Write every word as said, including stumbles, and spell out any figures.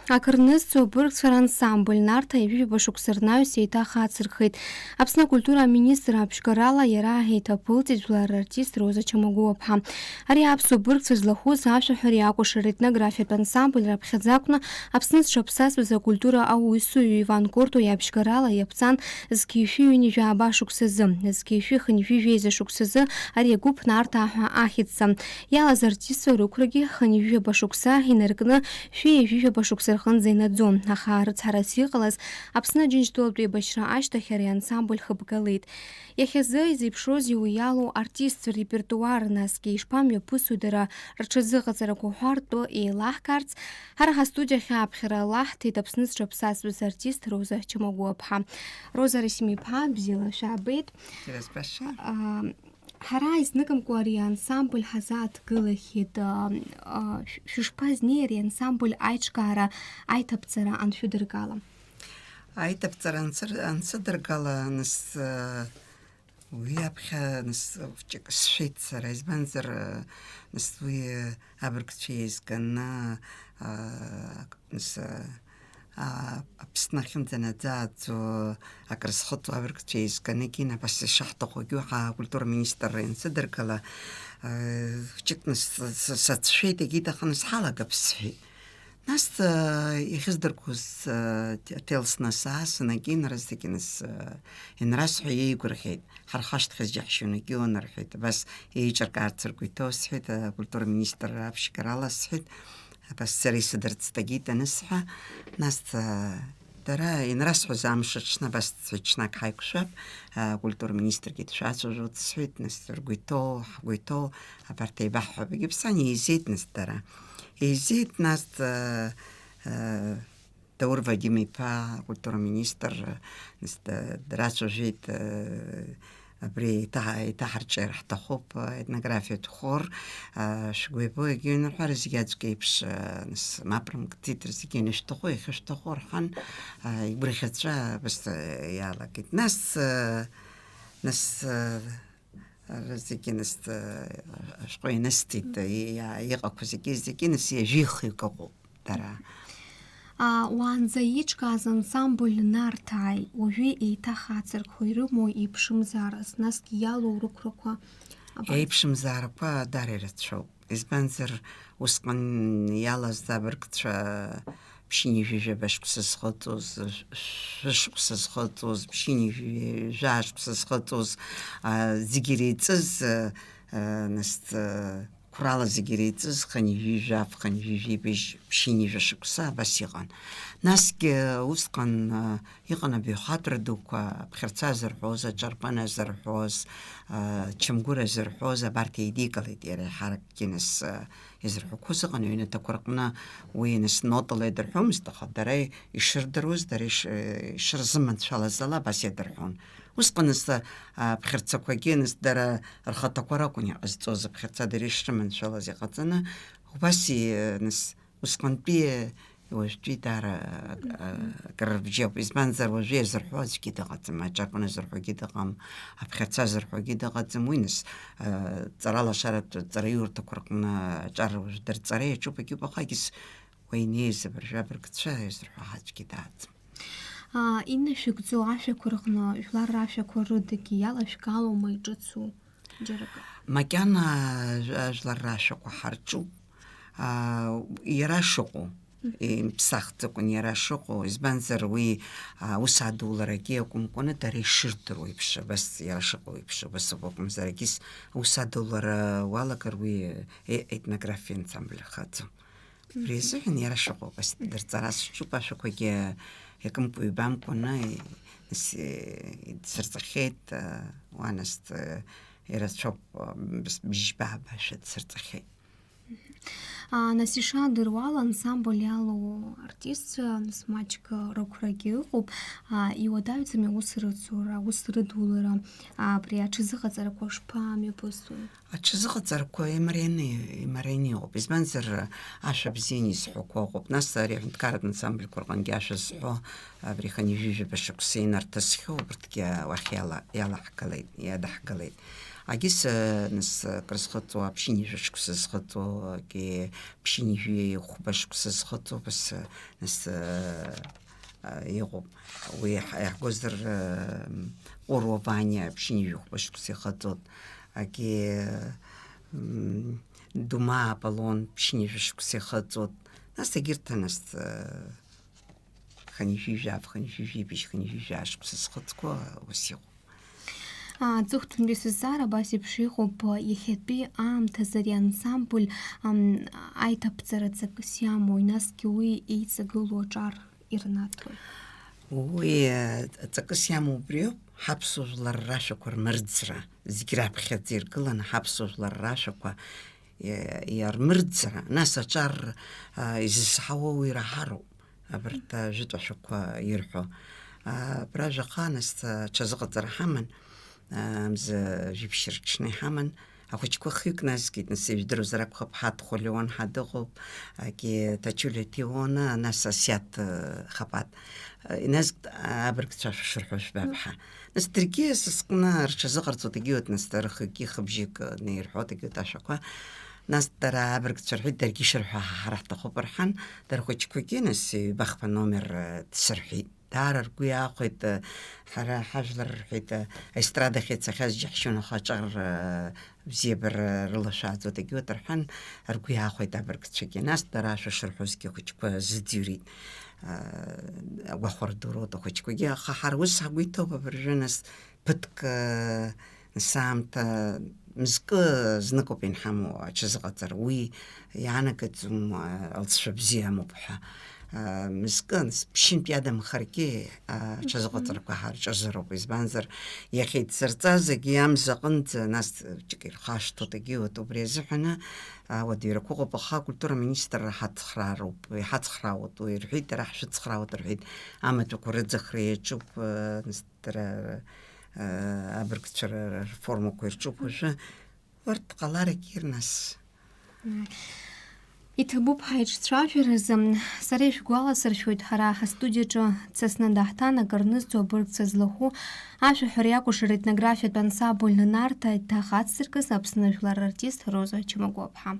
Акыр нызҵо абыргцәа рансамбль Нарҭаа ҩажәижәаба шықәса рнаҩс еиҭах ацырхеит. Аԥсны акультура аминистр аԥшьгарала иара еиҭаԥылҵит жәлар рартист Роза Чамагәуаԥҳа. Ари аԥсуа быргцәа злахәыз ашәаҳәареи акәашареи етнографиатә ансамбль раԥхьаӡа акәны Аԥсны зҽаԥсазтәыз акультура аусзуҩы Иван Корто иаԥшьгарала иаԥҵан зқьи шәи ҩынҩажәи жәаба шықәсазы, зқьи шәи хынҩажәи жәеиза шықәсазы ари агәыԥ Нарҭаа ҳәа ахьӡҵа. Иалаз артистцәа рықәрагьы хынҩажәи жәаба шықәса инаркны шәи ҩажәи жәаба шықәса рҟынӡа инаӡон, аха рыцҳарас иҟалаз Аԥсны Аџьынџьтәылатә еибашьра ашьҭахь ари ансамбль хыбгалеит. Иахьазы изеиԥшроузеи уи иалоу артистцәа ррепертуар, насгьы ишԥамҩаԥысуеи дара рҽазыҟаҵарақәа ҳәа ртәы еилаҳкаарц, ҳара ҳастудиахь ааԥхьара лаҳҭеит Аԥсны зҽаԥсазтәыз артист Роза Чамагәуаԥҳа. Роза Расим-иԥҳа, бзиала шәаабеит. Бзиала збаша. А, ҳара изныкымкәа ари ансамбль ҳазааҭгылахьеит. А, а, шә-, шәышԥазнеи ари ансамбль аиҿкаара, аиҭаԥҵара аншәыдыргала? Аиҭаԥҵара анцыр-, анцыдыргала, нас, э, уи аԥхьа, нас, хәҷык сшәеит сара, избанзар, э, нас, уи, э, абыргцәа еизганы, э, нас, э, а, Аԥсны ахьынӡанаӡааӡо акрызхыҵуа абыргцәа еизганы, егьин, абас ишаҳҭахугьы, ҳа акультура министрра ианцыдыргала, э, хәҷык, нас, с-, с-, сацәшәеит, егьит, аха, нас, ҳалагап сҳәеит. Нас, э, иахьыздырқәоз, э, ҭ-, ҭел снасаасын, егьи, нас, егьи, нас, э, ианрасҳәа, еигәырӷьеит. Ҳархашҭхьаз џьаҳшьон, егьион, рҳәеит. Абас еиҿыркаарц ргәы иҭоу, сҳәеит, акультура министр аԥшьгарала, сҳәеит. Абас сара исыдырҵт, егьит, анысҳәа. Нас, э, дара ианрасҳәоз амш аҽны, абас ҵәҩ ҽнак ҳаиқәшәап, э, акультура министргьы дшәацәажәоит, сҳәеит, нас, ргәы иҭоу, ҳгәы иҭоу, абарҭ еибаҳҳәап, егьыԥсан, еизеит, нас, дара. Еизеит, нас, э, э, Даур Вадим-иԥа, акультура министр, нас, д-, драцәажәеит, э, абри еиҭа-, еиҭаҳарҿиар ҳҭахуп, э, етнографиатә хор, э, шәгәы иабо, егьыҩнарҳәара зегь аӡәк еиԥш, э, нас, мап рымкӡеит, зегьы ианышәҭаху, иахьышәҭаху рҳәан, э, игәырӷьаҵәа абас, э, иалагеит. Нас, э, нас, э, Зегьы, нас, э, ашәҟәы инысҭеит, и-, иа-, иҟақәа зегьы, зегьы, нас, ҩажәихҩык ыҟоуп дара. А, уаанӡа иҿкааз ансамбль Нарҭааи уажәи еиҭах ацырхәа ирымоу еиԥшымзаарас, насгьы иалоу рықәрақәа абар. Еиԥшымзаарақәа дара ирацәоуп. Избанзар, усҟан иалаз абыргцәа ԥшьынҩажәи жәаба шықәса зхыҵуаз, шәышықәса зхыҵуаз, ԥшьынҩажәи жәаа шықәса зхыҵуаз, а, зегь иреиҵыз, а, а, нас, а, қәрала зегь иреиҵыз, хынҩажәи жәаф, хынҩажәи жәибжь, ԥшьынҩажәа шықәса абас иҟан. Насгьы усҟан, а, иҟан абаҩхатәра дуқәа, аԥхьарца зырҳәоз, аҿарпын азырҳәоз, а, чамгәыр азырҳәоз, абарҭ еидикылеит иара еиҳаракгьы, нас, а, изырҳәақәоз ыҟан, аҩнаҭақәа рҟны уи, нас, нотала идырҳәомызт, аха дара ишырдыруаз, дара иш-, ишырзыманшәалаз ала абас иадырҳәон. Усҟан, нас, а, аԥхьарцақәагьы, нас, дара рхаҭақәа ракәын иҟазҵоз, аԥхьарца дара ишрыманшәалаз иҟаҵаны, убас и-, нас, усҟантәи уажәтәи даара, а, акыр рыбжьоуп. Избанзар, уажәы иазырҳәо аӡәгьы дыҟаӡам, аҿарпын азырҳәогьы дыҟам, аԥхьарца азырҳәогьы дыҟаӡам. Уи, нас, а, ҵара лашаратә, ҵараиурҭақәа рҟны аҿар уажә дырҵара иаҿуп, егьуп, аха егьыс уа инеиз абыржәы абыргцәа иазырҳәо аӡәгьы дааӡам. А, инашәыгӡо ашәақәа рҟны, жәлар рашәақәа рыдагьы иалашәгалома, иҿыцу џьаракы? Макьана жә-, жәлар рашәақәа ҳарҿуп, а, иара шыҟоу, мгм, имԥсахӡакәан иара шыҟоу, избанзар уи, а, ус адуларагьы акәымкәаны дара ишырдыруа еиԥш, абас иара шыҟоу еиԥш, убас ауп акәымзар, егьыс ус адулара уалагар уи, э, етнографиа ансамбль ахаӡом. Убри азыҳәан иара шыҟоу абас дырҵара сҿуп, ашәақәагьы иакымкәа-ҩбамкәаны, нас, дсырҵахьеит, уа, нас, ирацәоуп, бжьба-ааба ашәа дсырҵахьеит. А, нас ишаадыруа ала, ансамбль иалоу артистцәа, нас, маҷк рықәрагьы ыҟоуп, а, иуадаҩӡами аус рыцура, аус рыдулара, а, абри аҽазыҟаҵарақәа шԥамҩаԥысуеи? Аҽазыҟаҵарақәа имарианы, имарианы иҟоуп. Избанзар, ашәа бзианы изҳәақәо ыҟоуп. Нас ари аҳәынҭқарратә ансамбльқәа рҟынгьы ашәа зҳәо, абри хынҩажәижәаба шықәса инарҭысхьоу, убырҭгьы уахь иала-, иалаҳгалеит, иадаҳгалеит. Агьыс, нас, акрызхыҵуа, ԥшьынҩажәа шықәса зхыҵуагьы, ԥшьынҩажәи хәба шықәса зхыҵуа, ус, нас, э, э, иҟоуп. Уи иаҳ-, иаҳгозар, э, Ҟәыруа Ваниа ԥшьынҩажәи хәба шықәса ихыҵуеит. Агьи, м, Думаа Аполлон ԥшьынҩажәи шықәса ихыҵуеит. Нас егьырҭ, нас, э, хынҩажәи жәаф, хынҩажәи жәибжь, хынҩажәи жәаа шықәса зхыҵуа ус иҟоуп. Аҵыхәтәантәи сызҵаара абас еиԥш иҟоуп, иахьатәи аамҭазы ари ансамбль, ам, аиҭаԥҵара ҵакыс иамои, насгьы уи еиҵагылоу аҿар ирнаҭои? Уи, э, ҵакыс иамоу убриоуп, ҳаԥсуа жәлар рашәақәа рмырӡра, зегь раԥхьаӡа иргыланы ҳаԥсуа жәлар рашәақәа, э, иармырӡра, нас аҿар, э, изызҳауа уи ираҳароуп. Абарҭ ажәытә ашәақәа ирҳәо. Абра жәаха, нас, аҽазыҟаҵара ҳаман, а, мза жәиԥшь рҽны иҳаман. Ахәыҷқәа хҩык назгеит, нас, ижәдыруазар акәхап, Ҳаҭхәа Леон ҳа дыҟоуп, агьи Ҭачулиа Тиона, нас Асиаҭ, э, Хапаҭ. Э, иназгт абыргцәа шәышырҳәо жәбап ҳа. Нас даргьы са сҟны рҽазыҟарҵоит, егьиуеит, нас, рхыгьы хыбжьык неирҳәоит, егьиуеит ашәақәа. Нас дара абыргцәа рҳәеит, даргьы ишырҳәо ҳа-, ҳара ҳҭахуп рҳәан, дара рхәыҷқәагьы, нас, ҩбахԥа номер, э, дсырҳәеит. Даара ргәы иаахәеит, э, ҳара ҳажәлар рҳәеит, э, аестрада ахь ицахьаз џьаҳшьон, аха аҿар, э, бзиабара рылашәааӡоит, егьиуеит рҳәан, ргәы иаахәеит абыргцәагьы. Нас дара ашәа шырҳәозгьы ахәыҷқәа зыӡырҩит, э, агәахәара ду роуит ахәыҷқәагьы, аха ҳара ус ҳгәы иҭоуп абыржәы, нас, ԥыҭк, э, нас аамҭа мызкы зныкоуп ианҳамоу аҽазыҟаҵара. Уи иаанагаӡом, э, алҵшәа бзиа амоуп ҳәа. Э, мызкы, нас, ԥшьынтә иадамхаргьы, э, аҽазыҟаҵарақәа ҳарҿазароуп. Избанзар, иахьа иҭзырҵазгьы амза аҟынӡа, нас, џьык ирхашҭуеит, егьиуеит. Убри азыҳәаны, э, ауадаҩрақәа ыҟоуп, аха акультура аминистрра ҳацхраароуп, иҳацхраауеит, уи рҳәеит, дара ҳшәыцхраауеит рҳәеит, амаҭәақәа рыӡахра иаҿуп, э, нас, дара, э, абыргцәа р-, рформақәа ирҿуп уажәы. Урҭ ҟаларагьы ирнас. Иҭабуп ҳаиҿцәажәаразы. Сара ишәгәаласыршәоит, ҳара ҳастудиаҿы дцасны даҳҭан, акыр нызҵо абыргцәа злахәу ашәаҳәареи акәашареи етнографиатә ансамбль Нарҭаа, еиҭах ацзыркыз Аԥсны жәлар рартист Роза Чамагәаԥҳа.